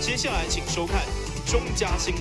接下來請收看中嘉新聞。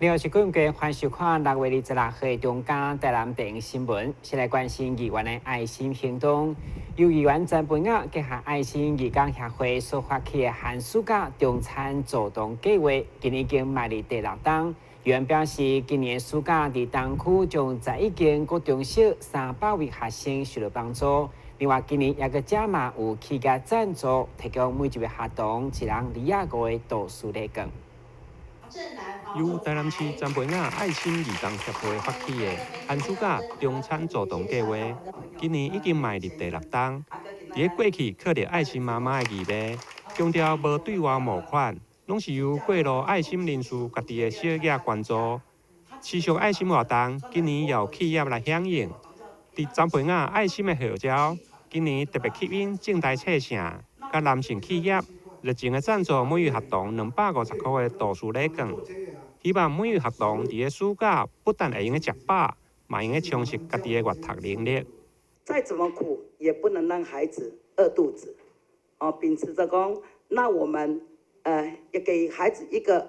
另外是今日歡迎收看6月26號中嘉台南電新聞，先來關心議員的愛心行動。由議員曾培雅結合愛心義工協會所發起的寒暑假中餐助動計劃，今年已經邁入第六冬。議員表示，今年暑假佇東區將11間國中小300位學生受到幫助。另外，今年也閣加碼有企業贊助，提供每一位學童一人25個圖書禮券。由台南市曾培雅愛心義工協會發起的寒暑假中餐助動計劃，今年已經邁入第六冬。佇咧過去靠著愛心媽媽的義賣，強調無對外募款，攏是由過路愛心人士家己的小額捐助。持續愛心活動，今年也有企業來響應。佇曾培雅愛心的號召，今年特別吸引正大冊城佮男性企業熱情的贊助每位學童250箍的圖書禮券，希望每位學童佇咧暑假不但會用得食飽，嘛會用得充實家己的閱讀能力。再怎麼苦，也不能讓孩子餓肚子。哦，秉持著講，那我們也給孩子一個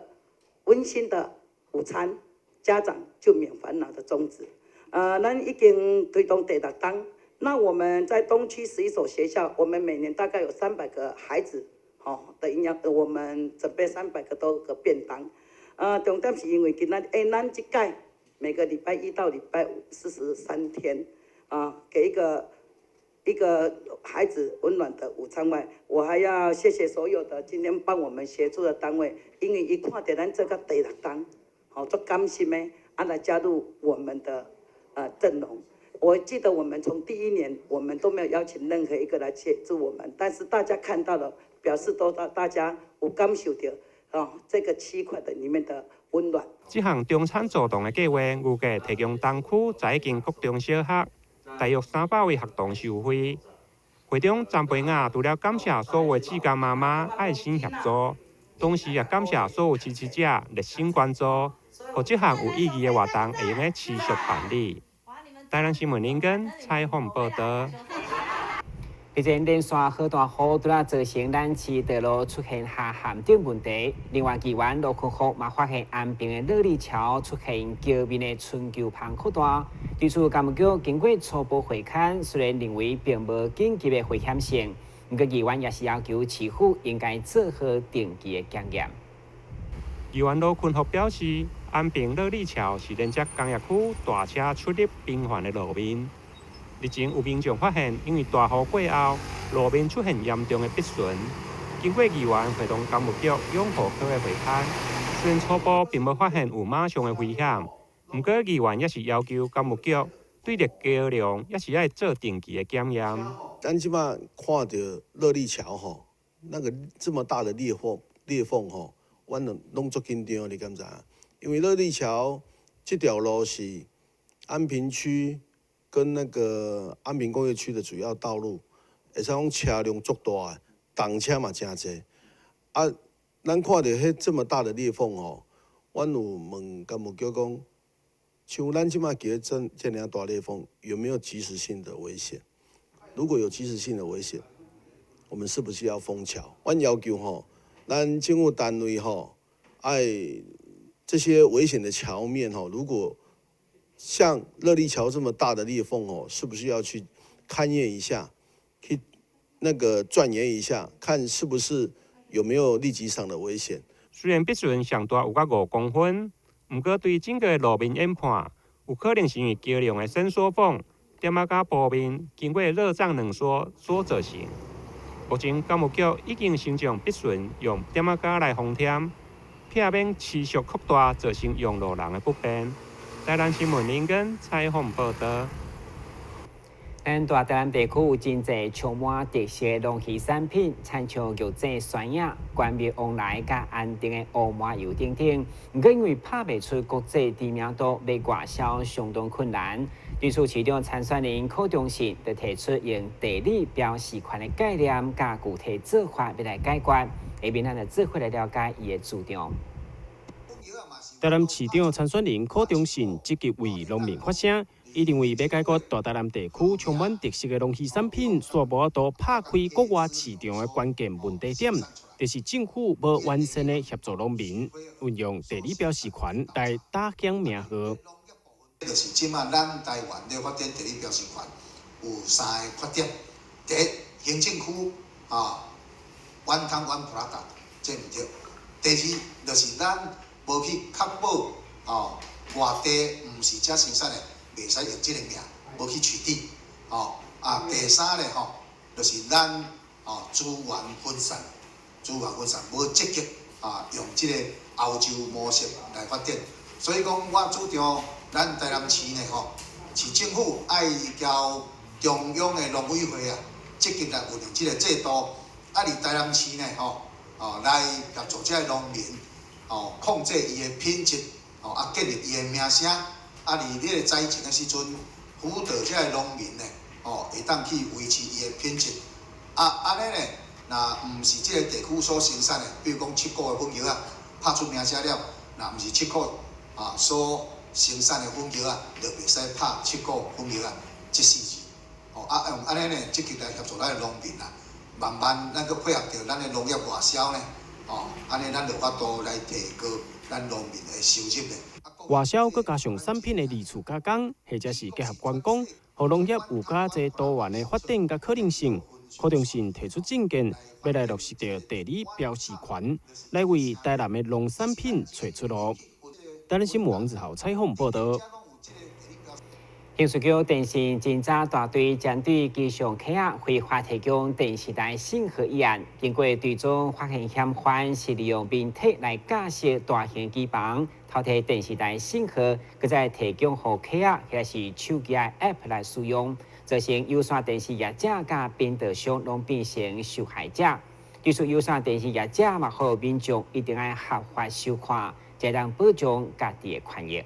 溫馨的午餐，家長就免煩惱的宗旨。咱已經推動第六冬，那我們在東區11所學校，我們每年大概有300個孩子。哦，的營養，我們準備300個多個便當。重點是因為今仔日，咱這屆每個禮拜一到禮拜五43天，啊，給一個孩子溫暖的午餐外，我還要謝謝所有的今天幫我們協助的單位，因為伊看著咱這個第六冬，好足甘心的，啊來加入我們的陣容。我記得我們從第一年，我們都沒有邀請任何一個來協助我們，但是大家看到了。表示多到大家有感受到哦，這個區塊的裡面的溫暖。這項中餐助動的計劃，預計提供東區11間國中小學大約300位學童受惠。會長曾培雅除了感謝所有志工媽媽愛心協助，同時也感謝所有支持者熱心關注，予這項有意義的活動會用得持續辦理。台南新聞林根採訪報導。日前連續好大雨，拄仔造成咱市道路出現下陷等問題。另外，議員羅坤福嘛發現安平的樂利橋出現橋面的春秋縫擴大。對此，工務局經過初步會勘，雖然認為並無緊急的危險性，毋過議員也是要求市府應該做好定期的檢驗。議員羅坤福表示，安平樂利橋是連接工業區大車出入頻繁的路面。日前有民眾發現，因為大雨過後，路面出現嚴重的篦損。經過議員會同工務局養護科的會勘，雖然初步並無發現有馬上的危險，毋過議員也是要求工務局對著橋梁也是愛做定期的檢驗。咱這擺看著樂利橋吼，那個這麼大的裂縫吼，阮攏足緊張，你敢知影？因為樂利橋這條路是安平區跟那個安平工業區的主要道路，會使講車量足大的，動車嘛誠濟。啊，咱看著彼這麼大的裂縫吼，阮有問工務局講，像咱這擺橋這爾大裂縫，有沒有即時性的危險？如果有即時性的危險，我們是不是要封橋？阮要求吼，咱政府單位吼，愛這些危險的橋面吼，如果像樂利橋這麼大的裂縫哦，是不是要去勘驗一下，去那個鑽研一下，看是不是有沒有立即上的危險？雖然篦損上大有到5公分，毋過對整個路面研判，有可能是因為橋梁的伸縮縫點仔佮坡面經過熱脹冷縮所造成。目前工務局已經先將篦損用點仔膠來封貼，避免持續擴大造成用路人的不便。台南新聞林根採訪報導。咱大台南地區有真濟充滿特色的農漁產品，親像玉井酸葉、關廟旺來佮安定的烏麻油等等。毋過因為拍袂出國際知名度，欲外銷相當困難。對此，市長參選人柯忠信就提出用地理標示權的概念佮具體做法，欲來解決。下面咱就做伙來了解伊的主張。台南市長參選人柯忠信積極為農民發聲。伊認為，欲解決大台南地區充滿特色的農漁產品，煞無法度拍開國外市場的關鍵問題點，就是政府無完善的協助農民運用地理標示權來打響名號。就是這馬咱台灣咧發展地理標示權有三个缺點：第一，行政區啊，one town one product，這毋對；第二，就是咱無去確保哦，外地毋是遮生產的。袂使用這个名，無去取締，吼啊！第三咧吼，就是咱吼資源分散，資源分散無積極啊，用這個歐洲模式來發展。所以講，我主張咱台南市呢吼，市政府愛交中央的農委會啊，積極來運用這個制度，啊，佇台南市呢吼，哦來協助這个農民，哦控制伊的品質，哦啊建立伊的名聲。啊！佇咧個災情的時陣，輔導這个農民呢，哦，會當去維持伊的品質。啊，按呢呢，若毋是這个地區所生產的，比如講七股的粉藥仔，拍出名聲了，若毋是七股啊所生產的粉藥仔，就袂使拍七股粉藥仔這四字。哦，啊，用按呢呢，積極來協助咱的農民啊，慢慢咱閣配合著咱的農業外銷呢，哦，按呢咱就有法度來提高咱農民的收入呢。外銷閣加上產品的二次加工，或者是結合觀光，予農業有較濟多元的發展佮可能性。柯忠信提出政見，欲來落實著地理標示權，來為台南的農產品揣出路。台南新聞王子豪採訪報導。刑事局電信偵查大隊針對機上客仔非法提供電視台信號一案，經過追蹤發現嫌犯是利用面體來架設大型機房，偷提電視台信號，閣再提供予客仔或者是手機的 App 來使用，造成有線電視業者佮頻道商攏變成受害者。對此，有線電視業者嘛，呼籲民眾一定愛合法收看，才能保障家己的權益。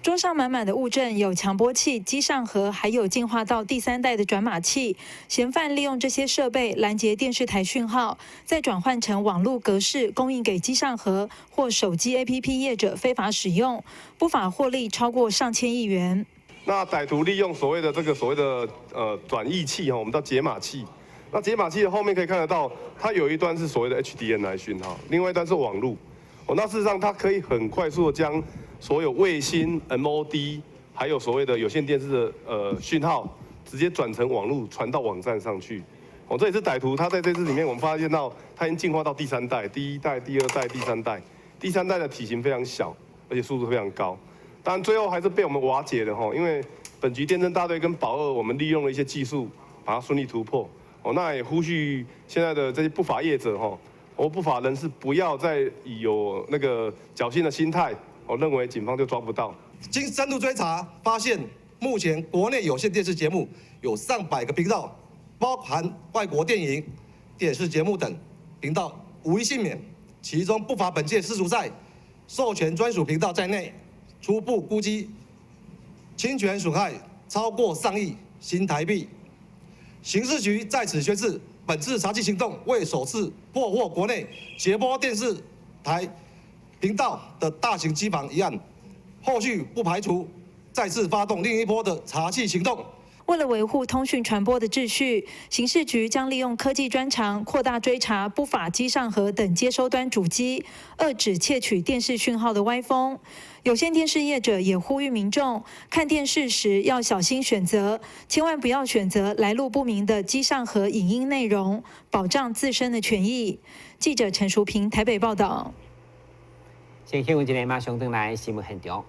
桌上滿滿的物證，有強波器、機上盒，還有進化到第三代的轉碼器。嫌犯利用這些設備攔截電視台訊號，再轉換成網路格式，供應給機上盒或手機 APP 業者非法使用，不法獲利超過上千億元。那歹徒利用所謂的這個所謂的轉譯器哈，我們叫解碼器。那解碼器的後面可以看得到，它有一端是所謂的 HDMI 訊號，另外一端是網路。哦，那事實上它可以很快速的將所有衛星、MOD，還有所謂的有線電視的訊號，直接轉成網路傳到網站上去。哦，這也是歹徒他在這次裡面，我們發現到他已經進化到第三代，第一代、第二代、第三代。第三代的體型非常小，而且速度非常高。當然最後還是被我們瓦解了哈，因為本局電偵大隊跟保二，我們利用了一些技術，把它順利突破。哦，那也呼籲現在的這些不法業者哈，或不法人士不要再有那個僥倖的心態。我認為警方就抓不到。經深度追查，發現目前國內有線電視節目有上百個頻道，包含外國電影、電視節目等頻道，無一幸免。其中不乏本屆世足賽授權專屬頻道在內。初步估計，侵權損害超過上億新台幣。刑事局在此宣示，本次查緝行動為首次破獲國內截播電視台頻道的大型機房一案，後續不排除再次發動另一波的查緝行動。為了維護通訊傳播的秩序，刑事局將利用科技專長，擴大追查不法機上盒等接收端主機，遏止竊取電視訊號的歪風。有線電視業者也呼籲民眾看電視時要小心選擇，千萬不要選擇來路不明的機上盒影音內容，保障自身的權益。記者陳淑萍台北報道。先新聞一下，馬上轉來新聞現場。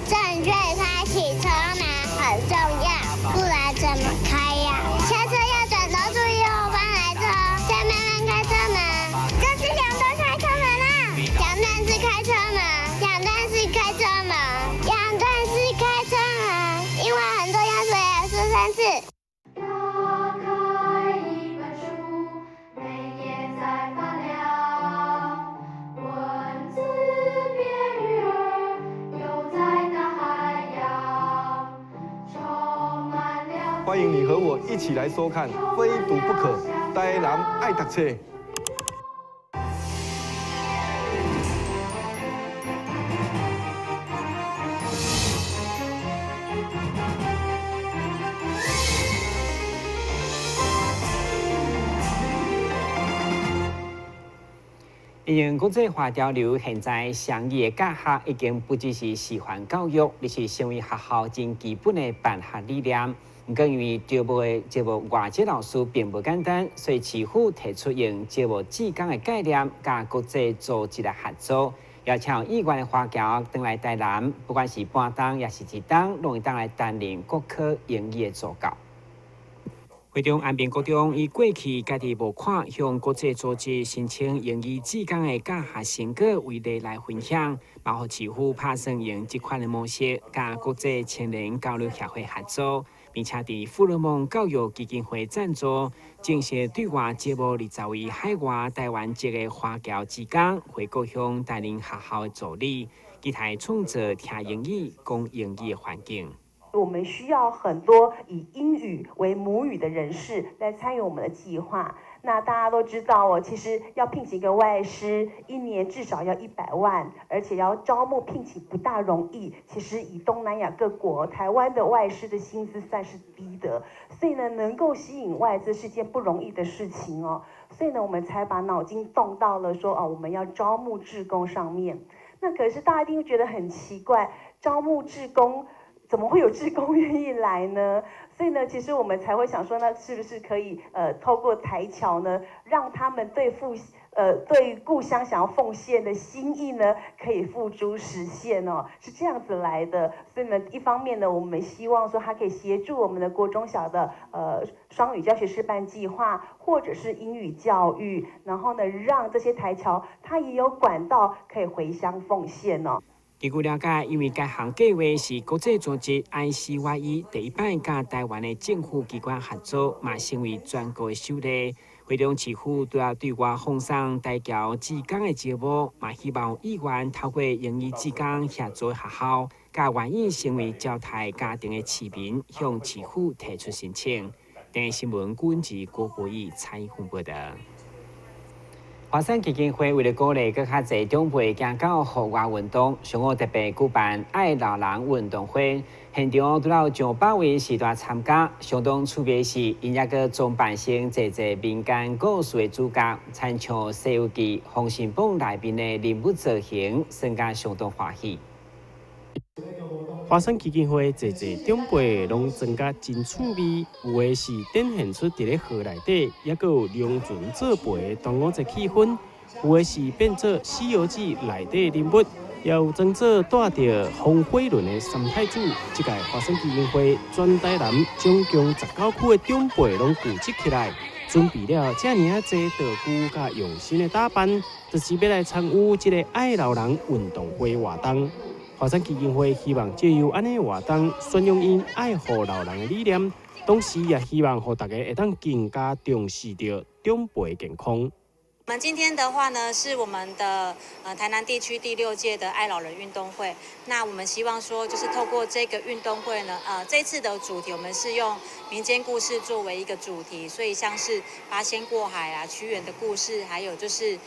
正確開啟車門很重要，不然怎麼開呀？下車要轉頭注意後方來車，再慢慢開歡迎你和我一起來收看《非讀不可》，台南愛讀冊。因為國際化潮流，現在雙語的教學已經不只是示範教育，而是成為學校真基本的辦學理念。毋過因為招募的招募外籍老師並無簡單，所以市府提出用招募志工的概念，佮國際組織來合作，邀請有意願的華僑轉來台南，不管是半冬抑是一冬，攏會當來擔任國科英語的助教。會中安平國中以過去家己募款向國際組織申請英語志工的教學成果為例來分享，嘛予市府拍算用這款的模式，佮國際青年交流協會合作，並且佇富勒蒙教育基金會贊助，正式對外招募20位海外台灣籍的華僑志工回故鄉擔任學校的助理，期待創造聽英語、講英語的環境。我們需要很多以英語為母語的人士來參與我們的計劃。那大家都知道哦，其實要聘請一個外師，一年至少要100萬，而且要招募聘請不大容易。其實以東南亞各國，台灣的外師的薪資算是低的，所以呢，能夠吸引外資是件不容易的事情哦。所以呢，我們才把腦筋動到了說哦，我們要招募志工上面。那可是大家一定會覺得很奇怪，招募志工，怎麼會有志工願意來呢？所以呢，其實我們才會想說，那是不是可以透過台僑呢，讓他們對故鄉想要奉獻的心意呢，可以付諸實現哦，是這樣子來的。所以呢，一方面呢，我們希望說，他可以協助我們的國中小的雙語教學示範計劃，或者是英語教育，然後呢，讓這些台僑他也有管道可以回鄉奉獻哦。根據了解，因為該項計劃是國際組織 ICYE 第一擺佮台灣的政府機關合作，嘛成為全國的首例。會中市府除了對外放送台僑志工的招募，嘛希望有意願透過英語志工協助學校，佮願意成為招待家庭的市民，向市府提出申請。電視新聞郭文郭博義採訪報導。華山基金會為了鼓勵閣較濟長輩行到戶外運動，上午特別舉辦愛老人運動會，現場除了上百位序大參加。相當趣味是，𪜶猶閣裝扮成濟濟民間故事的主角，親像《西遊記》《封神榜》內面的人物造型，算甲相當歡喜。華山基金會濟濟長輩攏裝甲真趣味，有的是展現出佇咧河內底，猶閣有龍船做陪的端午節氣氛；有的是變做《西遊記》內底人物，也有裝做帶著風火輪的三太子。這屆華山基金會全台南總共19區的長輩攏聚集起來，準備了遮爾仔濟道具佮用心的打扮，就是欲來參與這个愛老人運動會活動。華山基金會希望藉由按呢活動，宣揚𪜶愛護老人的理念，同時也希望予大家會當更加重視著長輩健康。我們今天的話呢，是我們的台南地區第六屆的愛老人運動會。那我們希望說，就是透過這個運動會呢，這次的主題我們是用民間故事作為一個主題，所以像是八仙過海啊、屈原的故事，還有就是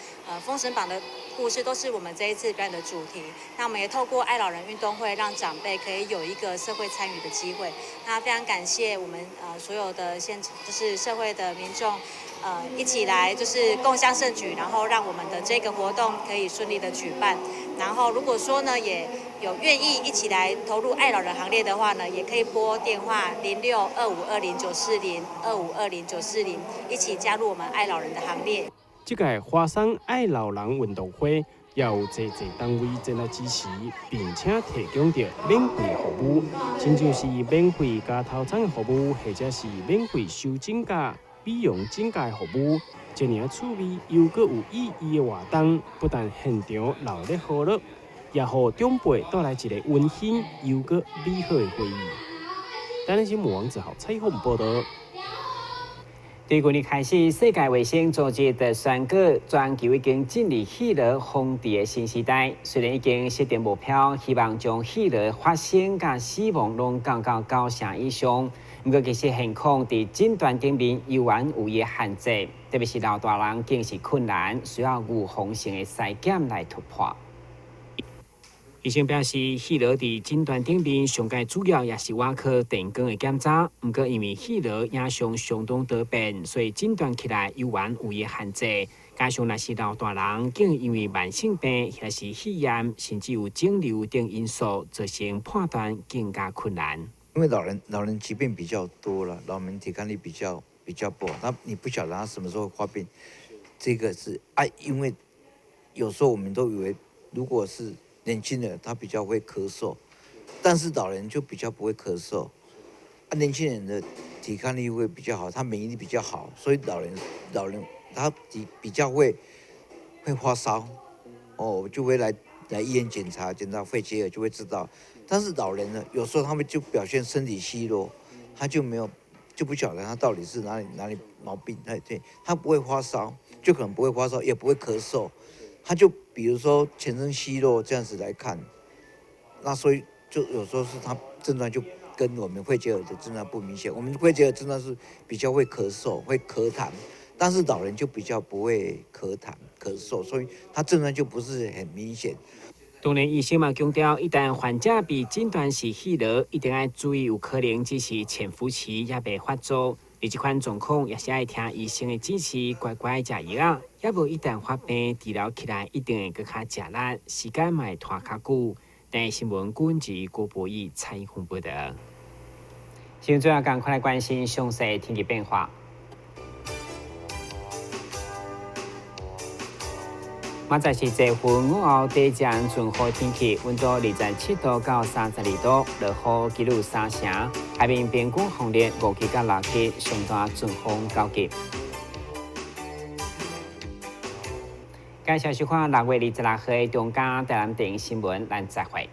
封神榜的故事，都是我們這一次表演的主題。那我們也透過愛老人運動會，讓長輩可以有一個社會參與的機會。那非常感謝我們所有的現就是社會的民眾，一起來就是共襄盛舉，然後讓我們的這個活動可以順利的舉辦。然後如果說呢，也有願意一起來投入愛老人行列的話呢，也可以撥電話06-2520-940 2520-940，一起加入我們愛老人的行列。這屆華山愛老人運動會也有濟濟單位前來支持，並且提供著免費服務，親像是免費剪頭鬃的服務，或者是免費修指甲、美容指甲的服務。這爾趣味又閣有意義的活動，不但現場鬧熱歡樂，也予長輩帶來一个溫馨又閣美好的回憶。台南新聞王子豪採訪報導。對舊年開始，世界衛生組織就宣告全球已經進入肺癆防治的新時代。雖然已經設定目標，希望將肺癆發生佮死亡攏降到九成以上，毋過其實現況佇診斷頂面猶原有伊的限制，特別是老大人更是困難，需要預防性的篩檢來突破。醫生表示，肺癆佇診斷頂面上蓋主要也是倚靠電光的檢查，毋過因為肺癆影像相當多變，所以診斷起來猶原有伊的限制。加上若是老大人，更因為慢性病或是肺炎，甚至有腫瘤等因素，造成判斷更加困難。因為老人疾病比較多了，老人抵抗力比較不好，那你不曉得他什麼時候發病，這個是啊，因為有時候我們都以為，如果是年輕人，他比較會咳嗽，但是老人就比較不會咳嗽。啊，年輕人的抵抗力會比較好，他免疫力比較好，所以老人他比較會發燒，哦，就會來醫院檢查，檢查肺結核就會知道。但是老人呢，有時候他們就表現身體虛弱，他就沒有就不曉得他到底是哪裡毛病。對對，他不會發燒，就可能不會發燒，也不會咳嗽，他就比如說全身虛弱這樣子來看，那所以就有時候是他症狀就跟我們肺結核的症狀不明顯。我們肺結核症狀是比較會咳嗽、會咳痰，但是老人就比較不會咳痰、咳嗽，所以他症狀就不是很明顯。當然，醫生嘛強調，一旦患者被診斷是肺癆，一定愛注意，有可能只是潛伏期猶未發作。而這款狀況也是愛聽醫生的指示，乖乖食藥仔。猶無一旦發病，治療起來一定會閣較食力，時間嘛會拖較久。台視新聞郭志郭博義採訪報道。新聞最後趕快來關心詳細天氣變化。明仔載是濟雲午後短暫陣雨天氣，溫度27度到32度，落雨幾率3成。海面平均風力5級到6級，上大陣風9級。感謝收看6月26號的中嘉台南電視新聞，咱再會。